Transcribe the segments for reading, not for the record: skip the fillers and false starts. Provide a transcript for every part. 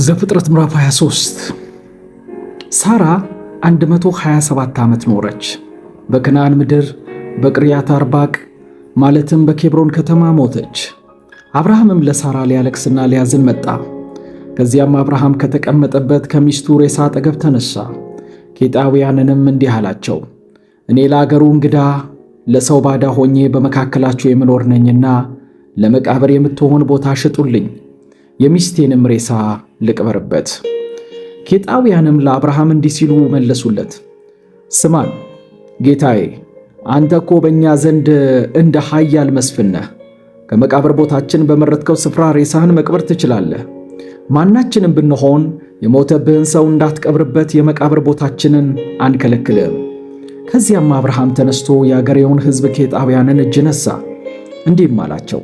ዘፍጥረት ምዕራፍ 23። ሳራ 127 ዓመት ኖረች። በከነዓን ምድር በቅርያት አርባቅ ማለትም በኬብሮን ከተማ ሞተች። አብርሃምም ለሳራ ሊያለቅስና ሊያዝን መጣ። ከዚያም አብርሃም ከተቀመጠበት ከሚስቱ ሬሳ አጠገብ ተነሳ። ኬጣውያንንም እንዲህ አላቸው፣ እኔ ለአገሩ እንግዳ ለሰው ባዳ ሆኜ በመካከላችሁ የምኖር ነኝና ለመቃብር የምትሆን ቦታ ሽጡልኝ፣ የሚስቴንም ሬሳ ልቅበርበት። ኬጣውያንም ለአብርሃም እንዲህ ሲሉ መለሱለት፣ ስማን ጌታዬ፣ አንተ እኮ በእኛ ዘንድ እንደ ኃያል መስፍን ነህ። ከመቃብር ቦታችን በመረጥከው ስፍራ ሬሳህን መቅበር ትችላለህ። ማናችንም ብንሆን የሞተብህን ሰው እንዳትቀብርበት የመቃብር ቦታችንን አንከለክልም። ከዚያም አብርሃም ተነስቶ የአገሬውን ሕዝብ ኬጣውያንን እጅ ነሣ፣ እንዲህም አላቸው፣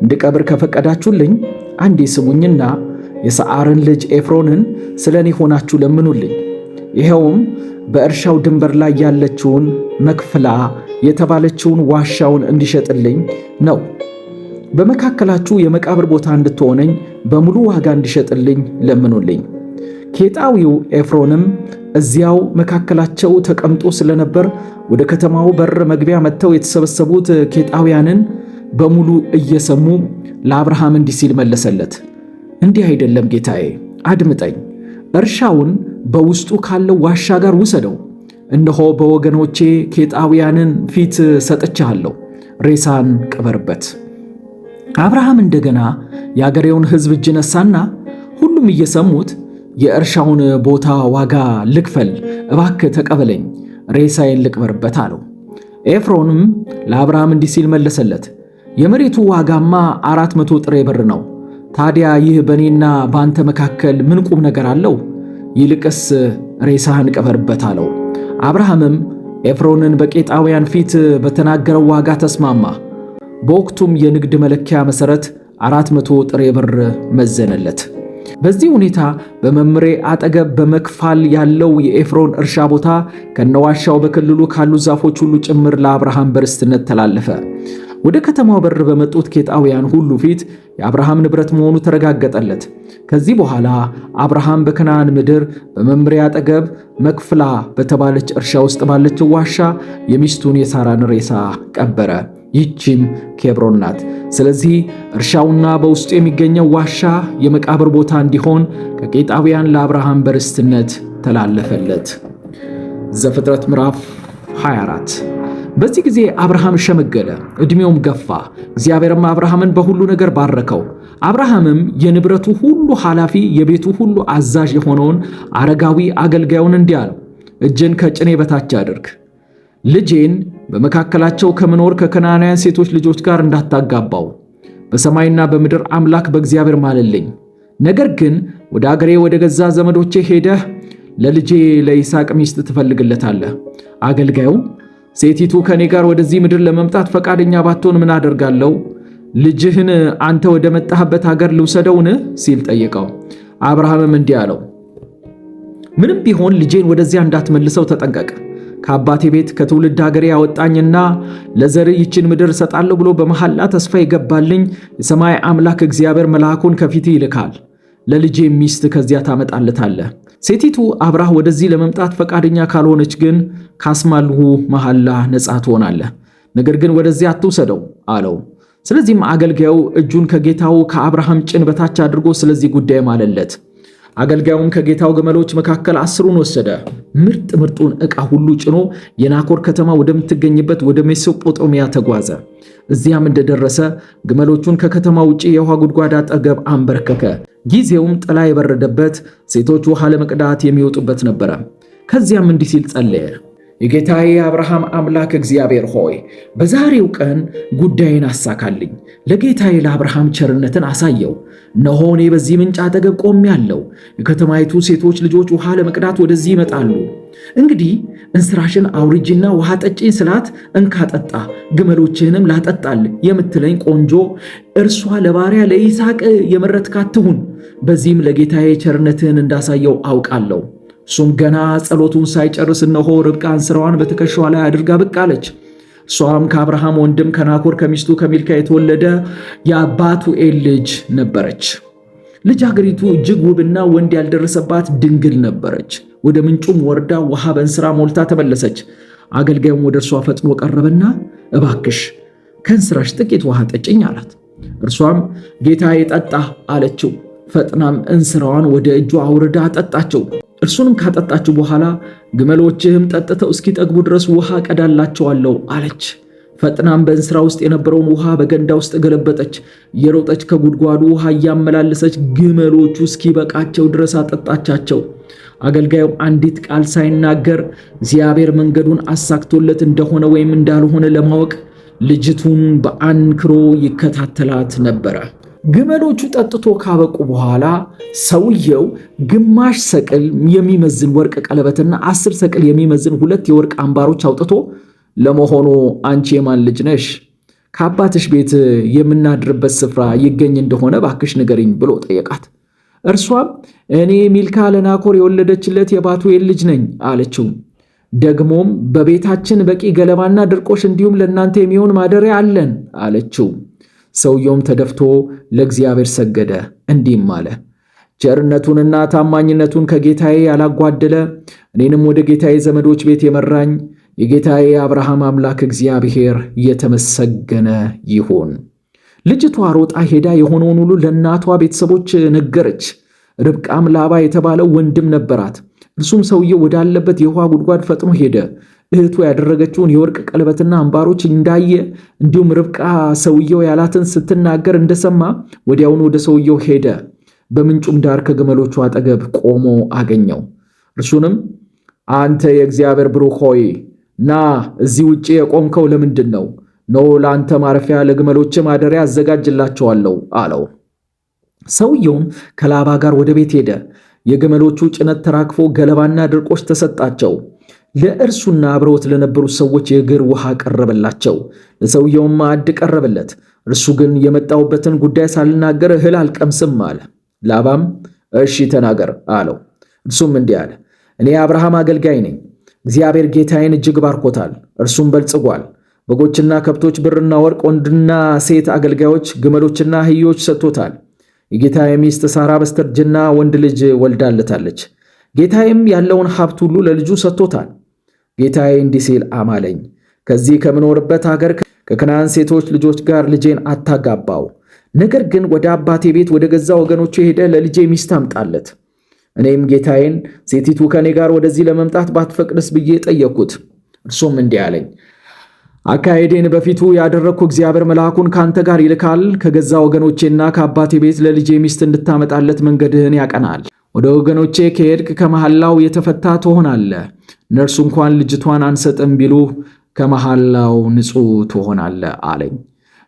እንድቀብር ከፈቀዳችሁልኝ አንዴ ስሙኝና የሰዓርን ልጅ ኤፍሮንን ስለ እኔ ሆናችሁ ለምኑልኝ። ይኸውም በእርሻው ድንበር ላይ ያለችውን መክፍላ የተባለችውን ዋሻውን እንዲሸጥልኝ ነው። በመካከላችሁ የመቃብር ቦታ እንድትሆነኝ በሙሉ ዋጋ እንዲሸጥልኝ ለምኑልኝ። ኬጣዊው ኤፍሮንም እዚያው መካከላቸው ተቀምጦ ስለነበር ወደ ከተማው በር መግቢያ መጥተው የተሰበሰቡት ኬጣውያንን በሙሉ እየሰሙ ለአብርሃም እንዲህ ሲል መለሰለት። እንዲህ አይደለም ጌታዬ፣ አድምጠኝ። እርሻውን በውስጡ ካለው ዋሻ ጋር ውሰደው። እነሆ በወገኖቼ ኬጣውያንን ፊት ሰጥቼሃለሁ፣ ሬሳን ቅበርበት። አብርሃም እንደገና የአገሬውን ሕዝብ እጅ ነሳና ሁሉም እየሰሙት የእርሻውን ቦታ ዋጋ ልክፈል፣ እባክህ ተቀበለኝ፣ ሬሳዬን ልቅበርበት አለው። ኤፍሮንም ለአብርሃም እንዲህ ሲል መለሰለት፣ የመሬቱ ዋጋማ 400 ጥሬ ብር ነው። ታዲያ ይህ በእኔና በአንተ መካከል ምን ቁም ነገር አለው? ይልቅስ ሬሳህን ቅበርበት አለው። አብርሃምም ኤፍሮንን በኬጣውያን ፊት በተናገረው ዋጋ ተስማማ። በወቅቱም የንግድ መለኪያ መሠረት 400 ጥሬ ብር መዘነለት። በዚህ ሁኔታ በመምሬ አጠገብ በመክፋል ያለው የኤፍሮን እርሻ ቦታ ከነዋሻው በክልሉ ካሉ ዛፎች ሁሉ ጭምር ለአብርሃም በርስትነት ተላለፈ። ወደ ከተማው በር በመጡት ኬጣውያን ሁሉ ፊት የአብርሃም ንብረት መሆኑ ተረጋገጠለት። ከዚህ በኋላ አብርሃም በከነዓን ምድር በመምሬ አጠገብ መክፍላ በተባለች እርሻ ውስጥ ባለችው ዋሻ የሚስቱን የሳራን ሬሳ ቀበረ። ይህችም ኬብሮን ናት። ስለዚህ እርሻውና በውስጡ የሚገኘው ዋሻ የመቃብር ቦታ እንዲሆን ከኬጣውያን ለአብርሃም በርስትነት ተላለፈለት። ዘፍጥረት ምዕራፍ 24። በዚህ ጊዜ አብርሃም ሸመገለ፣ ዕድሜውም ገፋ። እግዚአብሔርም አብርሃምን በሁሉ ነገር ባረከው። አብርሃምም የንብረቱ ሁሉ ኃላፊ የቤቱ ሁሉ አዛዥ የሆነውን አረጋዊ አገልጋዩን እንዲህ አለው፣ እጅን ከጭኔ በታች አድርግ፣ ልጄን በመካከላቸው ከምኖር ከከነዓናውያን ሴቶች ልጆች ጋር እንዳታጋባው በሰማይና በምድር አምላክ በእግዚአብሔር ማልልኝ። ነገር ግን ወደ አገሬ ወደ ገዛ ዘመዶቼ ሄደህ ለልጄ ለይስሐቅ ሚስት ትፈልግለታለህ። አገልጋዩ ሴቲቱ ከኔ ጋር ወደዚህ ምድር ለመምጣት ፈቃደኛ ባትሆን ምን አደርጋለሁ? ልጅህን አንተ ወደ መጣህበት ሀገር ልውሰደውን? ሲል ጠየቀው። አብርሃምም እንዲህ አለው፣ ምንም ቢሆን ልጄን ወደዚያ እንዳትመልሰው ተጠንቀቅ። ከአባቴ ቤት ከትውልድ ሀገሬ ያወጣኝና ለዘርህ ይችን ምድር እሰጣለሁ ብሎ በመሐላ ተስፋ የገባልኝ የሰማይ አምላክ እግዚአብሔር መልአኩን ከፊትህ ይልካል። ለልጄ ሚስት ከዚያ ታመጣለታለህ። ሴቲቱ አብራህ ወደዚህ ለመምጣት ፈቃደኛ ካልሆነች ግን ካስማልሁ መሐላ ነፃ ትሆናለህ። ነገር ግን ወደዚያ አትውሰደው አለው። ስለዚህም አገልጋዩ እጁን ከጌታው ከአብርሃም ጭን በታች አድርጎ ስለዚህ ጉዳይ ማለለት። አገልጋዩም ከጌታው ግመሎች መካከል 10ሩን ወሰደ። ምርጥ ምርጡን ዕቃ ሁሉ ጭኖ የናኮር ከተማ ወደምትገኝበት ወደ ሜሶጶጣሚያ ተጓዘ። እዚያም እንደደረሰ ግመሎቹን ከከተማ ውጪ የውሃ ጉድጓድ አጠገብ አንበረከከ። ጊዜውም ጥላ የበረደበት፣ ሴቶች ውሃ ለመቅዳት የሚወጡበት ነበረ። ከዚያም እንዲህ ሲል ጸለየ። የጌታዬ የአብርሃም አምላክ እግዚአብሔር ሆይ፣ በዛሬው ቀን ጉዳይን አሳካልኝ። ለጌታዬ ለአብርሃም ቸርነትን አሳየው። እነሆ እኔ በዚህ ምንጭ አጠገብ ቆሜአለሁ። የከተማይቱ ሴቶች ልጆች ውሃ ለመቅዳት ወደዚህ ይመጣሉ። እንግዲህ እንስራሽን አውርጂና ውሃ ጠጪኝ ስላት እንካ ጠጣ፣ ግመሎችህንም ላጠጣል የምትለኝ ቆንጆ እርሷ ለባሪያ ለይስሐቅ የመረጥካት ትሁን። በዚህም ለጌታዬ ቸርነትህን እንዳሳየው አውቃለሁ። እሱም ገና ጸሎቱን ሳይጨርስ እነሆ ርብቃ እንስራዋን በትከሻዋ ላይ አድርጋ ብቅ አለች። እሷም ከአብርሃም ወንድም ከናኮር ከሚስቱ ከሚልካ የተወለደ የባቱኤል ልጅ ነበረች። ልጃገሪቱ እጅግ ውብና ወንድ ያልደረሰባት ድንግል ነበረች። ወደ ምንጩም ወርዳ ውሃ በእንስራ ሞልታ ተመለሰች። አገልጋዩም ወደ እርሷ ፈጥኖ ቀረበና እባክሽ ከእንስራሽ ጥቂት ውሃ ጠጭኝ አላት። እርሷም ጌታዬ ጠጣ አለችው። ፈጥናም እንስራዋን ወደ እጇ አውርዳ አጠጣቸው። እርሱንም ካጠጣችው በኋላ ግመሎችህም ጠጥተው እስኪጠግቡ ድረስ ውሃ ቀዳላቸዋለሁ አለች። ፈጥናም በእንስራ ውስጥ የነበረውን ውሃ በገንዳ ውስጥ ገለበጠች። እየሮጠች ከጉድጓዱ ውሃ እያመላለሰች ግመሎቹ እስኪበቃቸው ድረስ አጠጣቻቸው። አገልጋዩ አንዲት ቃል ሳይናገር እግዚአብሔር መንገዱን አሳክቶለት እንደሆነ ወይም እንዳልሆነ ለማወቅ ልጅቱን በአንክሮ ይከታተላት ነበረ። ግመሎቹ ጠጥቶ ካበቁ በኋላ ሰውየው ግማሽ ሰቅል የሚመዝን ወርቅ ቀለበትና 10 ሰቅል የሚመዝን 2 የወርቅ አምባሮች አውጥቶ ለመሆኑ አንቺ የማን ልጅ ነሽ? ከአባትሽ ቤት የምናድርበት ስፍራ ይገኝ እንደሆነ ባክሽ ንገሪኝ ብሎ ጠየቃት። እርሷም እኔ ሚልካ ለናኮር የወለደችለት የባቱኤል ልጅ ነኝ አለችው። ደግሞም በቤታችን በቂ ገለባና ድርቆሽ እንዲሁም ለእናንተ የሚሆን ማደሪያ አለን አለችው። ሰውየውም ተደፍቶ ለእግዚአብሔር ሰገደ፣ እንዲህም አለ፦ ቸርነቱንና ታማኝነቱን ከጌታዬ ያላጓደለ እኔንም ወደ ጌታዬ ዘመዶች ቤት የመራኝ የጌታዬ የአብርሃም አምላክ እግዚአብሔር የተመሰገነ ይሁን። ልጅቷ ሮጣ ሄዳ የሆነውን ሁሉ ለእናቷ ቤተሰቦች ነገረች። ርብቃም ላባ የተባለው ወንድም ነበራት። እርሱም ሰውየው ወዳለበት የውሃ ጉድጓድ ፈጥኖ ሄደ። እህቱ ያደረገችውን የወርቅ ቀለበትና አምባሮች እንዳየ እንዲሁም ርብቃ ሰውየው ያላትን ስትናገር እንደሰማ ወዲያውኑ ወደ ሰውየው ሄደ። በምንጩም ዳር ከግመሎቹ አጠገብ ቆሞ አገኘው። እርሱንም አንተ የእግዚአብሔር ብሩክ ሆይ ና፣ እዚህ ውጭ የቆምከው ለምንድን ነው? እነሆ ለአንተ ማረፊያ ለግመሎች ማደሪያ አዘጋጅላቸዋለሁ አለው። ሰውየውም ከላባ ጋር ወደ ቤት ሄደ። የግመሎቹ ጭነት ተራክፎ ገለባና ድርቆች ተሰጣቸው። ለእርሱና አብረውት ለነበሩት ሰዎች የእግር ውሃ ቀረበላቸው። ለሰውየውም ማዕድ ቀረበለት። እርሱ ግን የመጣሁበትን ጉዳይ ሳልናገር እህል አልቀምስም አለ። ላባም እሺ ተናገር አለው። እርሱም እንዲህ አለ፣ እኔ የአብርሃም አገልጋይ ነኝ። እግዚአብሔር ጌታዬን እጅግ ባርኮታል፣ እርሱም በልጽጓል። በጎችና ከብቶች፣ ብርና ወርቅ፣ ወንድና ሴት አገልጋዮች፣ ግመሎችና አህዮች ሰጥቶታል። የጌታዬ ሚስት ሳራ በስተርጅና ወንድ ልጅ ወልዳለታለች። ጌታዬም ያለውን ሀብት ሁሉ ለልጁ ሰጥቶታል። ጌታዬ እንዲህ ሲል አማለኝ፣ ከዚህ ከምኖርበት ሀገር ከከነዓን ሴቶች ልጆች ጋር ልጄን አታጋባው። ነገር ግን ወደ አባቴ ቤት ወደ ገዛ ወገኖቹ ሄደ ለልጄ ሚስት አምጣለት። እኔም ጌታዬን ሴቲቱ ከእኔ ጋር ወደዚህ ለመምጣት ባትፈቅድስ ብዬ ጠየቅኩት። እርሱም እንዲህ አለኝ፣ አካሄዴን በፊቱ ያደረግኩ እግዚአብሔር መልአኩን ከአንተ ጋር ይልካል። ከገዛ ወገኖቼና ከአባቴ ቤት ለልጄ ሚስት እንድታመጣለት መንገድህን ያቀናል። ወደ ወገኖቼ ከሄድክ ከመሐላው የተፈታ ትሆናለህ። እነርሱ እንኳን ልጅቷን አንሰጥም ቢሉ ከመሐላው ንጹሕ ትሆናለህ አለኝ።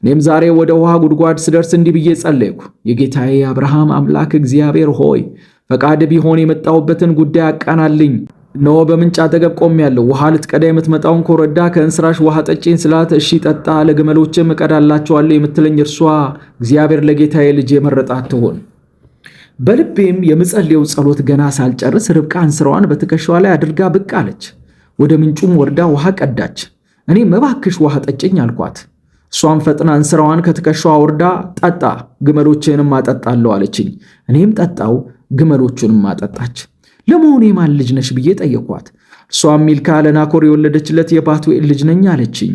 እኔም ዛሬ ወደ ውሃ ጉድጓድ ስደርስ እንዲህ ብዬ ጸለይኩ። የጌታዬ የአብርሃም አምላክ እግዚአብሔር ሆይ ፈቃድ ቢሆን የመጣሁበትን ጉዳይ አቃናልኝ። እነሆ በምንጭ አጠገብ ቆሜአለሁ። ውሃ ልትቀዳ የምትመጣውን ኮረዳ ከእንስራሽ ውሃ ጠጪኝ ስላት፣ እሺ ጠጣ፣ ለግመሎችም እቀዳላቸዋለሁ የምትለኝ እርሷ እግዚአብሔር ለጌታዬ ልጅ የመረጣት ትሆን። በልቤም የምጸልየው ጸሎት ገና ሳልጨርስ ርብቃ እንስራዋን በትከሻዋ ላይ አድርጋ ብቅ አለች። ወደ ምንጩም ወርዳ ውሃ ቀዳች። እኔም እባክሽ ውሃ ጠጭኝ አልኳት። እሷም ፈጥና እንስራዋን ከትከሻዋ ወርዳ ጠጣ፣ ግመሎችንም አጠጣለሁ አለችኝ። እኔም ጠጣው፣ ግመሎቹንም አጠጣች። ለመሆኑ የማን ልጅ ነሽ ብዬ ጠየኳት። እርሷም ሚልካ ለናኮር የወለደችለት የባቱኤል ልጅ ነኝ አለችኝ።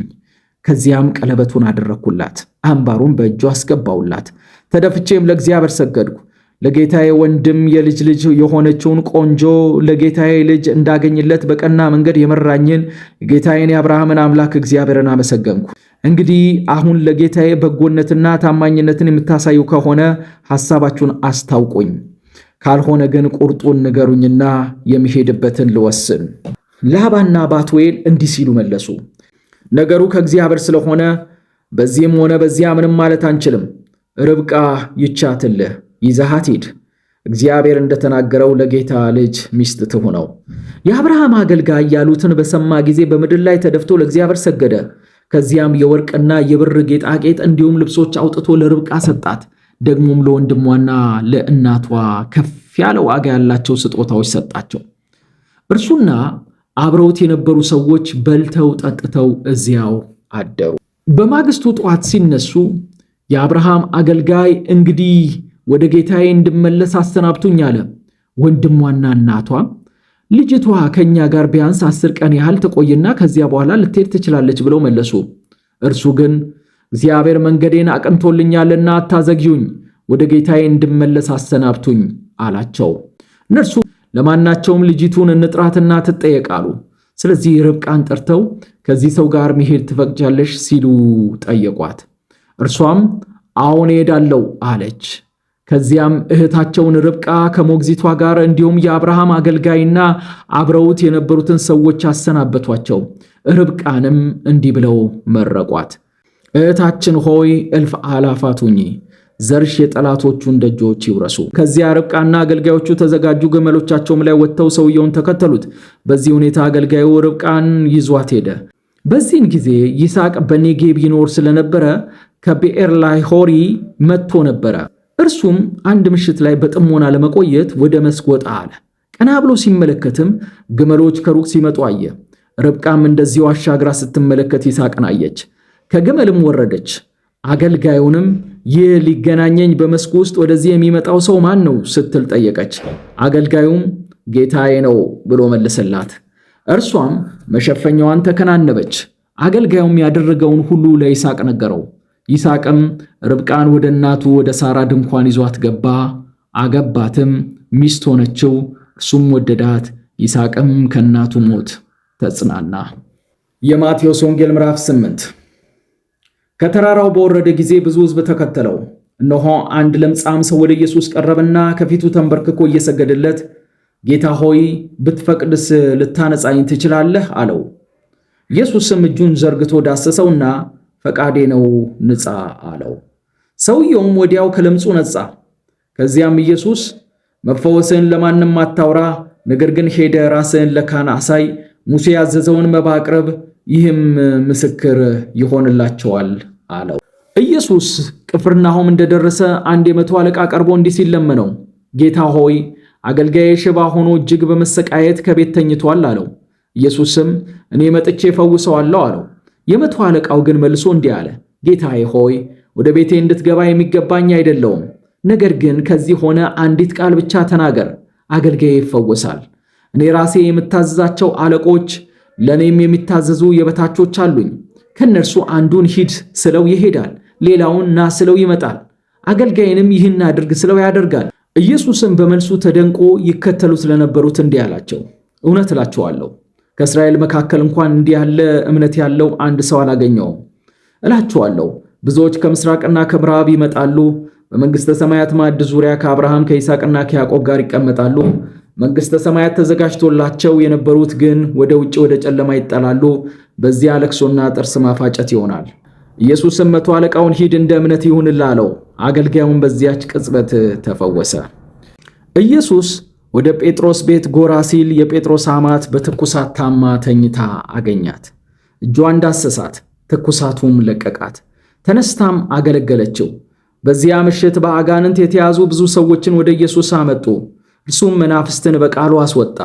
ከዚያም ቀለበቱን አደረግኩላት፣ አምባሩን በእጇ አስገባውላት። ተደፍቼም ለእግዚአብሔር ሰገድኩ። ለጌታዬ ወንድም የልጅ ልጅ የሆነችውን ቆንጆ ለጌታዬ ልጅ እንዳገኝለት በቀና መንገድ የመራኝን የጌታዬን የአብርሃምን አምላክ እግዚአብሔርን አመሰገንኩ። እንግዲህ አሁን ለጌታዬ በጎነትና ታማኝነትን የምታሳዩ ከሆነ ሐሳባችሁን አስታውቁኝ፣ ካልሆነ ግን ቁርጡን ንገሩኝና የሚሄድበትን ልወስን። ላባና ባቱኤል እንዲህ ሲሉ መለሱ፣ ነገሩ ከእግዚአብሔር ስለሆነ በዚህም ሆነ በዚያ ምንም ማለት አንችልም። ርብቃ ይቻትልህ፣ ይዘሃት ሂድ፣ እግዚአብሔር እንደተናገረው ለጌታ ልጅ ሚስት ትሁነው። የአብርሃም አገልጋይ ያሉትን በሰማ ጊዜ በምድር ላይ ተደፍቶ ለእግዚአብሔር ሰገደ። ከዚያም የወርቅና የብር ጌጣጌጥ እንዲሁም ልብሶች አውጥቶ ለርብቃ ሰጣት። ደግሞም ለወንድሟና ለእናቷ ከፍ ያለ ዋጋ ያላቸው ስጦታዎች ሰጣቸው። እርሱና አብረውት የነበሩ ሰዎች በልተው ጠጥተው እዚያው አደሩ። በማግስቱ ጠዋት ሲነሱ የአብርሃም አገልጋይ እንግዲህ ወደ ጌታዬ እንድመለስ አሰናብቱኝ አለ። ወንድሟና እናቷ ልጅቷ ከእኛ ጋር ቢያንስ 10 ቀን ያህል ትቆይና ከዚያ በኋላ ልትሄድ ትችላለች ብለው መለሱ። እርሱ ግን እግዚአብሔር መንገዴን አቅንቶልኛልና አታዘግዩኝ፣ ወደ ጌታዬ እንድመለስ አሰናብቱኝ አላቸው። እነርሱ ለማናቸውም ልጅቱን እንጥራትና ትጠየቅ አሉ። ስለዚህ ርብቃን ጠርተው ከዚህ ሰው ጋር መሄድ ትፈቅጃለሽ ሲሉ ጠየቋት። እርሷም አዎን እሄዳለሁ አለች። ከዚያም እህታቸውን ርብቃ ከሞግዚቷ ጋር እንዲሁም የአብርሃም አገልጋይና አብረውት የነበሩትን ሰዎች አሰናበቷቸው። ርብቃንም እንዲህ ብለው መረቋት። እህታችን ሆይ እልፍ አእላፋት ሁኚ፣ ዘርሽ የጠላቶቹን ደጆች ይውረሱ። ከዚያ ርብቃና አገልጋዮቹ ተዘጋጁ፣ ግመሎቻቸውም ላይ ወጥተው ሰውየውን ተከተሉት። በዚህ ሁኔታ አገልጋዩ ርብቃን ይዟት ሄደ። በዚህን ጊዜ ይስሐቅ በኔጌብ ይኖር ስለነበረ ከብኤርላይሆሪ መጥቶ ነበረ። እርሱም አንድ ምሽት ላይ በጥሞና ለመቆየት ወደ መስክ ወጣ አለ። ቀና ብሎ ሲመለከትም ግመሎች ከሩቅ ሲመጡ አየ። ርብቃም እንደዚሁ አሻግራ ስትመለከት ይስሐቅን አየች። ከግመልም ወረደች። አገልጋዩንም ይህ ሊገናኘኝ በመስኩ ውስጥ ወደዚህ የሚመጣው ሰው ማን ነው ስትል ጠየቀች። አገልጋዩም ጌታዬ ነው ብሎ መለሰላት። እርሷም መሸፈኛዋን ተከናነበች። አገልጋዩም ያደረገውን ሁሉ ለይስሐቅ ነገረው። ይስሐቅም ርብቃን ወደ እናቱ ወደ ሳራ ድንኳን ይዟት ገባ፣ አገባትም፣ ሚስት ሆነችው። እርሱም ወደዳት። ይስሐቅም ከእናቱ ሞት ተጽናና። የማቴዎስ ወንጌል ምዕራፍ 8። ከተራራው በወረደ ጊዜ ብዙ ሕዝብ ተከተለው። እነሆ አንድ ለምጻም ሰው ወደ ኢየሱስ ቀረበና ከፊቱ ተንበርክኮ እየሰገደለት ጌታ ሆይ ብትፈቅድስ ልታነጻኝ ትችላለህ አለው። ኢየሱስም እጁን ዘርግቶ ዳሰሰውና ፈቃዴ ነው ንጻ አለው። ሰውየውም ወዲያው ከለምጹ ነጻ። ከዚያም ኢየሱስ መፈወስህን ለማንም አታውራ፣ ነገር ግን ሄደ ራስህን ለካህን አሳይ፣ ሙሴ ያዘዘውን መባ አቅርብ፣ ይህም ምስክር ይሆንላቸዋል አለው። ኢየሱስ ቅፍርናሆም እንደደረሰ አንድ የመቶ አለቃ ቀርቦ እንዲህ ሲል ለመነው፣ ጌታ ሆይ አገልጋዬ ሽባ ሆኖ እጅግ በመሰቃየት ከቤት ተኝቷል አለው። ኢየሱስም እኔ መጥቼ እፈውሰዋለሁ አለው። የመቶ አለቃው ግን መልሶ እንዲህ አለ፣ ጌታዬ ሆይ ወደ ቤቴ እንድትገባ የሚገባኝ አይደለውም። ነገር ግን ከዚህ ሆነ አንዲት ቃል ብቻ ተናገር፣ አገልጋዬ ይፈወሳል። እኔ ራሴ የምታዘዛቸው አለቆች፣ ለእኔም የሚታዘዙ የበታቾች አሉኝ። ከእነርሱ አንዱን ሂድ ስለው ይሄዳል፣ ሌላውን ና ስለው ይመጣል፣ አገልጋይንም ይህን አድርግ ስለው ያደርጋል። ኢየሱስም በመልሱ ተደንቆ ይከተሉት ለነበሩት እንዲህ አላቸው፣ እውነት እላችኋለሁ ከእስራኤል መካከል እንኳን እንዲህ ያለ እምነት ያለው አንድ ሰው አላገኘውም። እላችኋለሁ ብዙዎች ከምስራቅና ከምዕራብ ይመጣሉ፣ በመንግሥተ ሰማያት ማዕድ ዙሪያ ከአብርሃም ከይስሐቅና ከያዕቆብ ጋር ይቀመጣሉ። መንግሥተ ሰማያት ተዘጋጅቶላቸው የነበሩት ግን ወደ ውጭ ወደ ጨለማ ይጠላሉ። በዚያ ለቅሶና ጥርስ ማፋጨት ይሆናል። ኢየሱስም መቶ አለቃውን ሂድ፣ እንደ እምነት ይሁንልህ አለው። አገልጋዩም በዚያች ቅጽበት ተፈወሰ። ኢየሱስ ወደ ጴጥሮስ ቤት ጎራ ሲል የጴጥሮስ አማት በትኩሳት ታማ ተኝታ አገኛት። እጇን ዳሰሳት፣ ትኩሳቱም ለቀቃት። ተነስታም አገለገለችው። በዚያ ምሽት በአጋንንት የተያዙ ብዙ ሰዎችን ወደ ኢየሱስ አመጡ። እርሱም መናፍስትን በቃሉ አስወጣ፣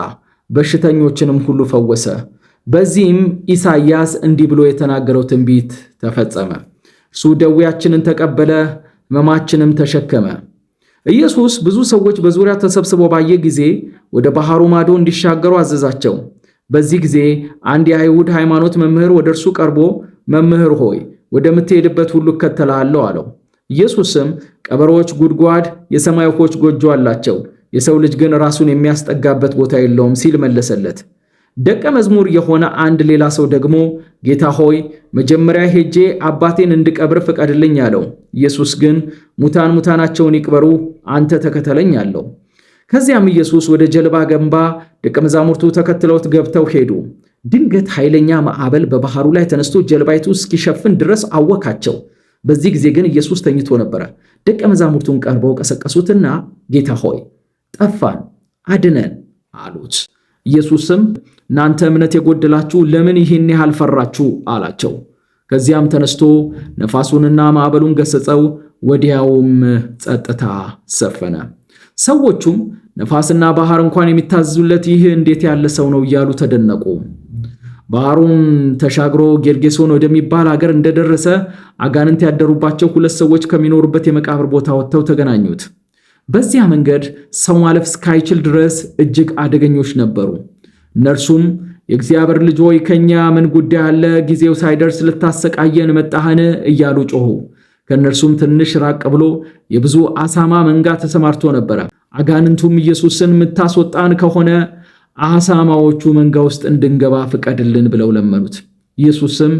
በሽተኞችንም ሁሉ ፈወሰ። በዚህም ኢሳይያስ እንዲህ ብሎ የተናገረው ትንቢት ተፈጸመ። እርሱ ደዌያችንን ተቀበለ፣ ሕመማችንም ተሸከመ። ኢየሱስ ብዙ ሰዎች በዙሪያ ተሰብስበው ባየ ጊዜ ወደ ባህሩ ማዶ እንዲሻገሩ አዘዛቸው። በዚህ ጊዜ አንድ የአይሁድ ሃይማኖት መምህር ወደ እርሱ ቀርቦ መምህር ሆይ ወደምትሄድበት ሁሉ እከተልሃለሁ አለው። ኢየሱስም ቀበሮዎች ጉድጓድ፣ የሰማይ ወፎች ጎጆ አላቸው፣ የሰው ልጅ ግን ራሱን የሚያስጠጋበት ቦታ የለውም ሲል መለሰለት። ደቀ መዝሙር የሆነ አንድ ሌላ ሰው ደግሞ ጌታ ሆይ መጀመሪያ ሄጄ አባቴን እንድቀብር ፍቀድልኝ አለው። ኢየሱስ ግን ሙታን ሙታናቸውን ይቅበሩ፣ አንተ ተከተለኝ አለው። ከዚያም ኢየሱስ ወደ ጀልባ ገንባ፣ ደቀ መዛሙርቱ ተከትለውት ገብተው ሄዱ። ድንገት ኃይለኛ ማዕበል በባህሩ ላይ ተነስቶ ጀልባይቱ እስኪሸፍን ድረስ አወካቸው። በዚህ ጊዜ ግን ኢየሱስ ተኝቶ ነበረ። ደቀ መዛሙርቱን ቀርበው ቀሰቀሱትና ጌታ ሆይ ጠፋን፣ አድነን አሉት። ኢየሱስም እናንተ እምነት የጎደላችሁ ለምን ይህን ያህል ፈራችሁ? አላቸው። ከዚያም ተነስቶ ነፋሱንና ማዕበሉን ገሰጸው፣ ወዲያውም ጸጥታ ሰፈነ። ሰዎቹም ነፋስና ባህር እንኳን የሚታዘዙለት ይህ እንዴት ያለ ሰው ነው እያሉ ተደነቁ። ባህሩን ተሻግሮ ጌርጌሶን ወደሚባል አገር እንደደረሰ አጋንንት ያደሩባቸው ሁለት ሰዎች ከሚኖሩበት የመቃብር ቦታ ወጥተው ተገናኙት። በዚያ መንገድ ሰው ማለፍ እስካይችል ድረስ እጅግ አደገኞች ነበሩ። እነርሱም የእግዚአብሔር ልጅ ሆይ ከእኛ ምን ጉዳይ አለ? ጊዜው ሳይደርስ ልታሰቃየን መጣህን? እያሉ ጮኹ። ከእነርሱም ትንሽ ራቅ ብሎ የብዙ አሳማ መንጋ ተሰማርቶ ነበረ። አጋንንቱም ኢየሱስን የምታስወጣን ከሆነ አሳማዎቹ መንጋ ውስጥ እንድንገባ ፍቀድልን ብለው ለመኑት። ኢየሱስም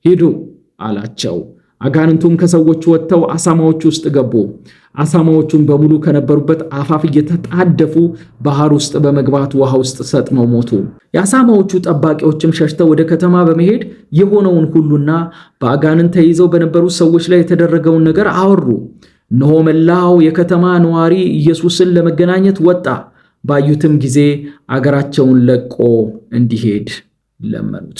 ሂዱ አላቸው። አጋንንቱም ከሰዎቹ ወጥተው አሳማዎቹ ውስጥ ገቡ። አሳማዎቹም በሙሉ ከነበሩበት አፋፍ እየተጣደፉ ባህር ውስጥ በመግባት ውሃ ውስጥ ሰጥመው ሞቱ። የአሳማዎቹ ጠባቂዎችም ሸሽተው ወደ ከተማ በመሄድ የሆነውን ሁሉና በአጋንንት ተይዘው በነበሩ ሰዎች ላይ የተደረገውን ነገር አወሩ። እነሆ መላው የከተማ ነዋሪ ኢየሱስን ለመገናኘት ወጣ። ባዩትም ጊዜ አገራቸውን ለቆ እንዲሄድ ለመኑት።